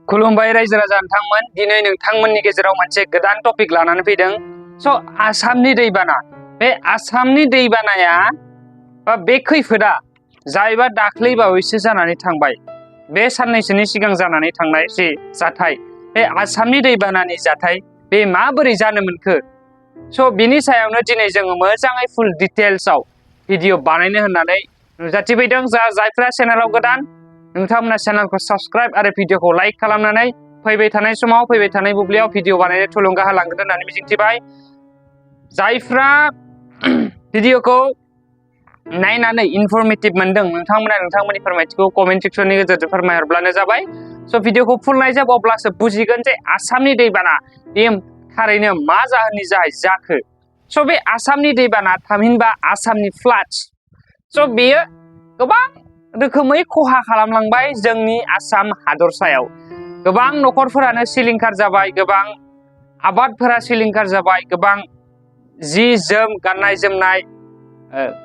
खुलुमबाय रायजो राजा नोंथांमोन दिनै नोंथांमोननि गेजेराव मोनसे गोदान टपिक लानानै फैदों आसामनि दैबाना बे आसामनि दैबानाया बा बे खैफोदा जायबा दाख्लै बावैसो जानानै थांबाय बे साननैसोनि सिगां जानानै थांनाय जि जाथाय बे आसामनि दैबानानि जाथाय बे माबोरै जानो मोनखो बिनि सायावनो दिनै जोङो मोजाङै फुल डिटेल्सआव भिडिअ बानायनो होननानै नुजाथिफैदों जायफ्रा चेनेलाव गोदान नोंथांमोना चेनेलखौ साबस्क्राइब आरो भिडिअखौ लाइक खालामनानै फैबाय थानाय समाव फैबाय थानाय बुब्लियाव भिडिअ बानायनो थुलुंगा होलांगोन होननानै मिजिंथिबाय जायफ्रा भिडिअखौ नायनानै इनफरमेटिभ मोनदों नोंथांमोना नोंथांमोननि फोरमायथिखौ कमेन्ट सेक्सननि गेजेरजों फोरमायहरब्लानो जाबाय भिडिअखौ फुल नायजाब अब्लासो बुजिगोन जे आसामनि दैबाना बे थारैनो मा जाहोननि जाखो बे आसामनि दैबाना थामहिनबा आसामनि फ्लाड्स बेयो गोबां रोखोमै खहा खालामलांबाय जोंनि आसाम हादरसायाव गोबां नखरफोरानो सिलिंखार जाबाय गोबां आबादफोरा सिलिंखार जाबाय गोबां जि जोम गाननाय जोमनाय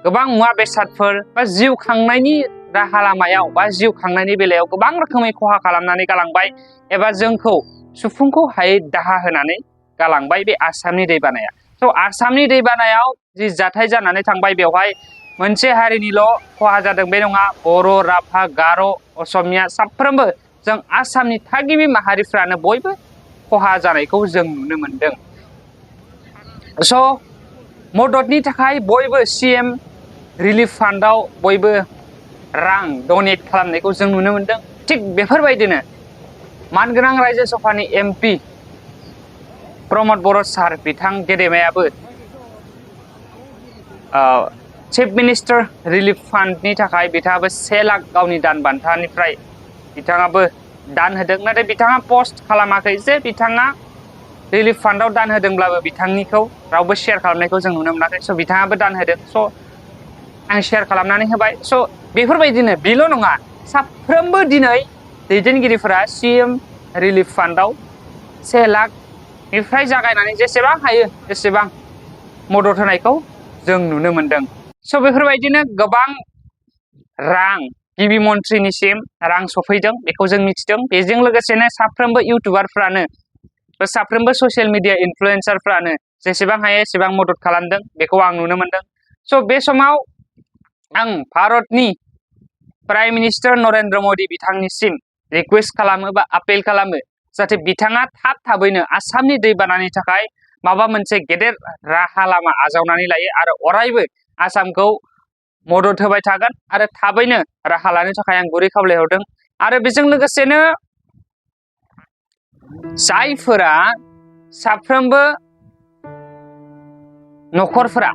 गोबां मुवा बेसादफोर बा जिउ खांनायनि राहा लामायाव बा जिउ खांनायनि बेलायाव गोबां रोखोमै खहा खालामनानै गालांबाय एबा जोंखौ सुफुंखौ हायै दाहा होनानै गालांबाय बे आसामनि दैबानाया आसामनि दैबानायाव जि जाथाय जानानै थांबाय बेवहाय मोनसे हारिनिल' खहा जादों बे नङा बर' राभा गार' असमिया साफ्रोमबो जों आसामनि थागिबि माहारिफ्रानो बयबो खहा जानायखौ जों नुनो मोनदों मददनि थाखाय बयबो CM रिलिफ फान्डआव बयबो रां डनेट खालामनायखौ जों नुनो मोनदों थिग बेफोरबायदिनो मानगोनां रायजो सभानि MP प्रमद बर' सार बिथां गेदेमायाबो चिफ मिनिस्टार रिलिफ फान्डनि थाखाय बिथाङाबो 1 लाख गावनि दान बान्थानिफ्राय बिथाङाबो दान होदों नाथाय बिथाङा पस्ट खालामाखै जे बिथाङा रिलिफ फान्डआव दान होदोंब्लाबो बिथांनिखौ रावबो शेयार खालामनायखौ जों नुनो मोनाखै बिथाङाबो दान होदों आं शेयार खालामनानै होबाय बेफोरबायदिनो बेल' नङा साफ्रोमबो दिनै दैदेनगिरिफोरा CM रिलिफ फान्डआव 1 लाखनिफ्राय जागायनानै जेसेबां हायो एसेबां मदद होनायखौ जों नुनो मोनदों बेफोरबायदिनो गोबां रां गिबि मन्थ्रिनिसिम रां सफैदों बेखौ जों मिथिदों बेजों लोगोसेनो साफ्रोमबो इउटुबारफ्रानो साफ्रोमबो ससियेल मिडिया इनफ्लुएन्सारफ्रानो जेसेबां हायो एसेबां मदद खालामदों बेखौ आं नुनो मोनदों बे समाव आं भारतनि prime minister Narendra Modi बिथांनिसिम request खालामो बा आपेल खालामो जाहाथे बिथाङा थाबैनो आसामनि दैबानानि थाखाय माबा मोनसे गेदेर राहा लामा आजावनानै लायो आरो अरायबो आसामखौ मदद होबाय थागोन आरो थाबैनो राहा लानो थाखाय आं गुरै खावलायहरदों आरो बेजों लोगोसेनो जायफोरा साफ्रोमबो नखरफोरा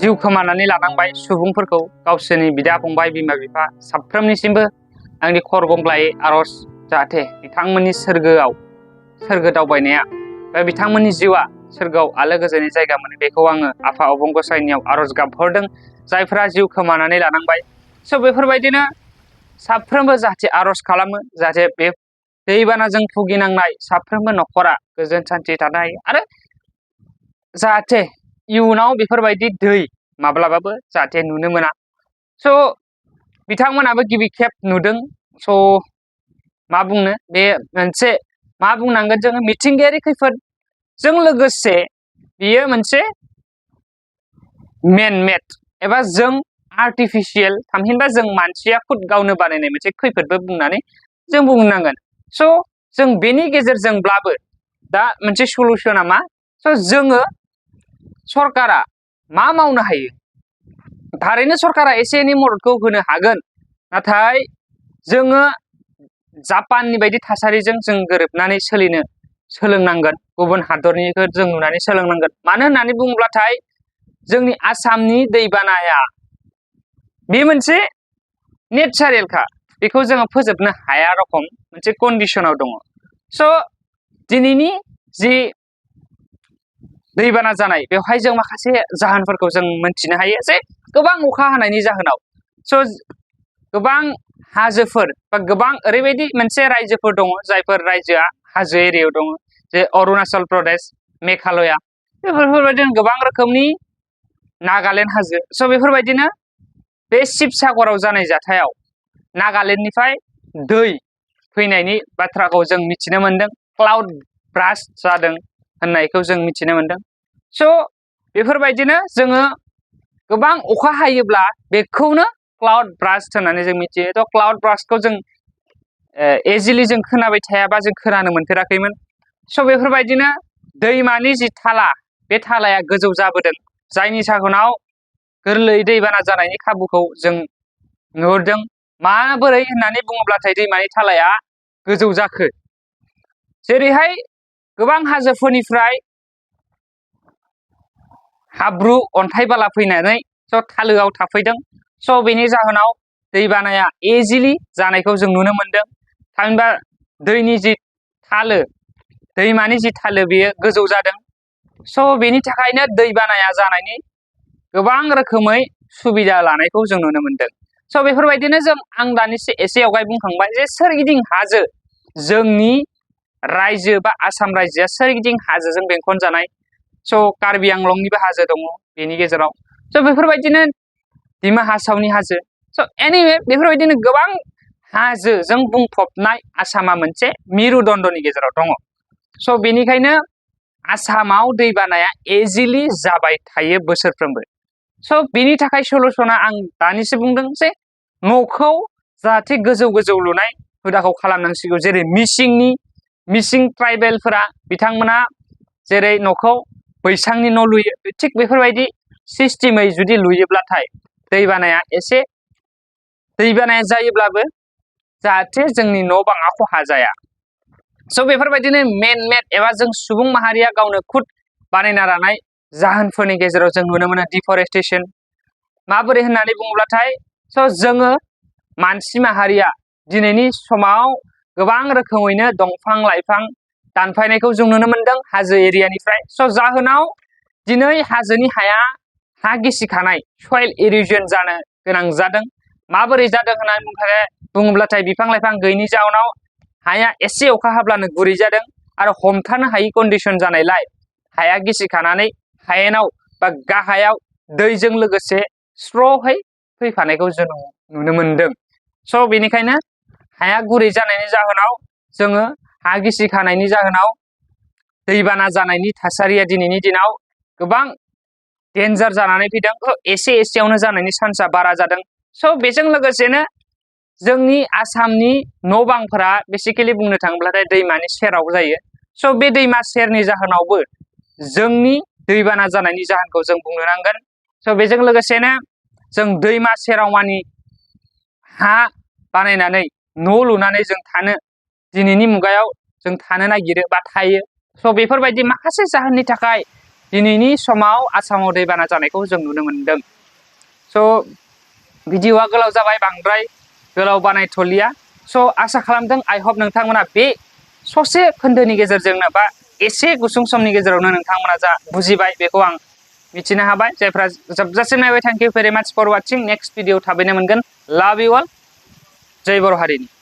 जिउ खोमानानै लानांबाय सुबुंफोरखौ गावसोरनि बिदा फंबाय बिमा बिफा साफ्रोमनिसिमबो आंनि खर गंग्लायै आरज जाहाथे बिथांमोननि सोरगो दावबायनाया बा बिथांमोननि जिउआ सोरगोआव आलो गोजोननि जायगा मोनो बेखौ आङो आफा अबंगसाइनियाव आरज गाबहरदों जायफोरा जिउ खोमानानै लानांबाय बेफोरबायदिनो साफ्रोमबो जाहाथे आरज खालामो जाहाथे बे दैबानाजों भुगिनांनाय साफ्रोमबो नखरा गोजोन सान्थि थानो हायो आरो जाहाथे इयुनाव बेफोरबायदि दै माब्लाबाबो जाहाथे नुनो मोना बिथांमोनाबो गिबि खेब नुदों मा बुंनो बे मोनसे मा बुंनांगोन जोङो मिथिंगायारि खैफोदजों लोगोसे बियो मोनसे मेन मेड एबा जों आर्टिफिशियेल थामहिनबा जों मानसिया खुद गावनो बानायनाय मोनसे खैफोदबो बुंनानै जों बुंनांगोन जों बेनि गेजेरजोंब्लाबो दा मोनसे सलुसना मा जोङो सरकारा मा मावनो हायो थारैनो सरकारा एसे एनै मददखौ होनो हागोन नाथाय जोङो जापाननि बायदि थासारिजों जों गोरोबनानै सोलिनो सोलोंनांगोन गुबुन हादरनिखौ जों नुनानै सोलोंनांगोन मानो होननानै बुङोब्लाथाय जोंनि आसामनि दैबानाया बे मोनसे नेचारेलखा बेखौ जोङो फोजोबनो हाया रखम मोनसे कन्डिशनाव दङ दिनैनि जि दैबाना जानाय बेवहाय जों माखासे जाहोनफोरखौ जों मोनथिनो हायो जे गोबां अखा हानायनि जाहोनाव गोबां हाजोफोर बा गोबां ओरैबायदि मोनसे रायजोफोर दङ जायफोर रायजोआ हाजो एरियायाव दङ जे अरुणाचल प्रदेश मेघालया बेफोरबायदिनो गोबां रोखोमनि नागालेण्ड हाजो बेफोरबायदिनो बे शिबसागराव जानाय जाथायाव नागालेण्डनिफ्राय दै फैनायनि बाथ्राखौ जों मिथिनो मोनदों क्लाउड ब्रास्ट जादों होननायखौ जों मिथिनो मोनदों स' बेफोरबायदिनो जोङो गोबां अखा हायोब्ला बेखौनो क्लाउड ब्रास्ट होननानै जों मिथियो थ' क्लाउड ब्रास्टखौ जों इजिलि जों खोनाबाय थायाबा जों खोनानो मोनफेराखैमोन स' बेफोरबायदिनो दैमानि जि थाला बे थालाया गोजौ जाबोदों जायनि जाहोनाव गोरलै दैबाना जानायनि खाबुखौ जों नुहुरदों माबोरै होननानै बुङोब्लाथाय दैमानि थालाया गोजौ जाखो जेरैहाय गोबां हाजोफोरनिफ्राय हाब्रु अन्थाइ बाला फैनानै स' थालोआव थाफैदों स' बेनि जाहोनाव दैबानाया इजिलि जानायखौ जों नुनो मोनदों थामहिनबा दैनि जि थालो दैमानि जि थालो बेयो गोजौ जादों स' बेनि थाखायनो दैबानाया जानायनि गोबां रोखोमै सुबिदा लानायखौ जों नुनो मोनदों स' बेफोरबायदिनो जों आं दानिसो एसे आवगाय बुंखांबाय जे सोरगिदिं हाजो जोंनि रायजो बा आसाम रायजोआ सोरगिदिं हाजोजों बेंखनजानाय स' कार्बि आंलंनिबो हाजो दङ बेनि गेजेराव स' बेफोरबायदिनो दिमा हासावनि हाजो स' एनिवे बेफोरबायदिनो गोबां हाजोजों बुंफबनाय आसामा मोनसे मिरुदन्दनि गेजेराव दङ स' बेनिखायनो आसामाव दैबानाया इजिलि जाबाय थायो बोसोरफ्रोमबो स' बेनि थाखाय सलुसना आं दानिसो बुंदों जे न'खौ जाहाथे गोजौ गोजौ लुनाय हुदाखौ खालामनांसिगौ जेरै मिसिं ट्राइबेलफोरा बिथांमोना जेरै न'खौ बैसांनि न' लुयो थिग बेफोरबायदि सिस्टेमै जुदि लुयोब्लाथाय दैबानाया जायोब्लाबो जाहाथे जोंनि न' बाङा खहा जाया स' बेफोरबायदिनो मेड एबा जों सुबुं माहारिया गावनो खुद बानायना लानाय जाहोनफोरनि गेजेराव जों नुनो मोनो डिफरेस्टेसन माबोरै होननानै बुङोब्लाथाय स' जोङो मानसि माहारिया दिनैनि समाव गोबां रोखोमैनो दंफां लाइफां दानफायनायखौ जों नुनो मोनदों हाजो एरियानिफ्राय स' जाहोनाव दिनै हाजोनि हाया हा गिसिखानाय सयेल इरोजन जानो गोनां जादों माबोरै जादों होननानै बुङोब्लाथाय बिफां लाइफां गैयैनि जाउनाव हाया एसे अखा हाब्लानो गुरै जादों आरो हमथानो हायि कन्डिसन जानायलाय हाया गिसिखानानै हायेनाव बा गाहायाव दैजों लोगोसे स्र'है फैफानायखौ जों नुनो मोनदों स' बेनिखायनो हाया गुरै जानायनि जाहोनाव जोङो हा गिसिखानायनि जाहोनाव दैबाना जानायनि थासारिया दिनैनि दिनाव गोबां डेन्जार जानानै फैदों एसे एसेयावनो जानायनि चान्सआ बारा जादों स' बेजों लोगोसेनो जोंनि आसामनि न' बांफोरा बेसिकेलि बुंनो थाङोब्लाथाय दैमानि सेराव जायो स' बे दैमा सेरनि जाहोनावबो जोंनि दैबाना जानायनि जाहोनखौ जों बुंनो नांगोन स' बेजों लोगोसेनो जों दैमा सेराव मानि हा बानायनानै न' लुनानै जों थानो दिनैनि मुगायाव जों थानो नागिरो बा थायो स' बेफोरबायदि माखासे जाहोननि थाखाय दिनैनि समाव आसामाव दैबाना जानायखौ जों नुनो मोनदों स' भिडिअ'आ गोलाव जाबाय बांद्राय गोलाव बानायथ'लिया स' आसा खालामदों आइ हप नोंथांमोना बे ससे खोन्दोनि गेजेरजोंनो बा एसे गुसुं समनि गेजेरावनो नोंथांमोना जा बुजिबाय बेखौ आं मिथिनो हाबाय जायफ्रा जोबजासिम नायबाय थेंक इउ भेरि माच फर वाचिं नेक्स्ट भिडिअ थाबैनो मोनगोन लाभ इउ अल जय बर' हारिनि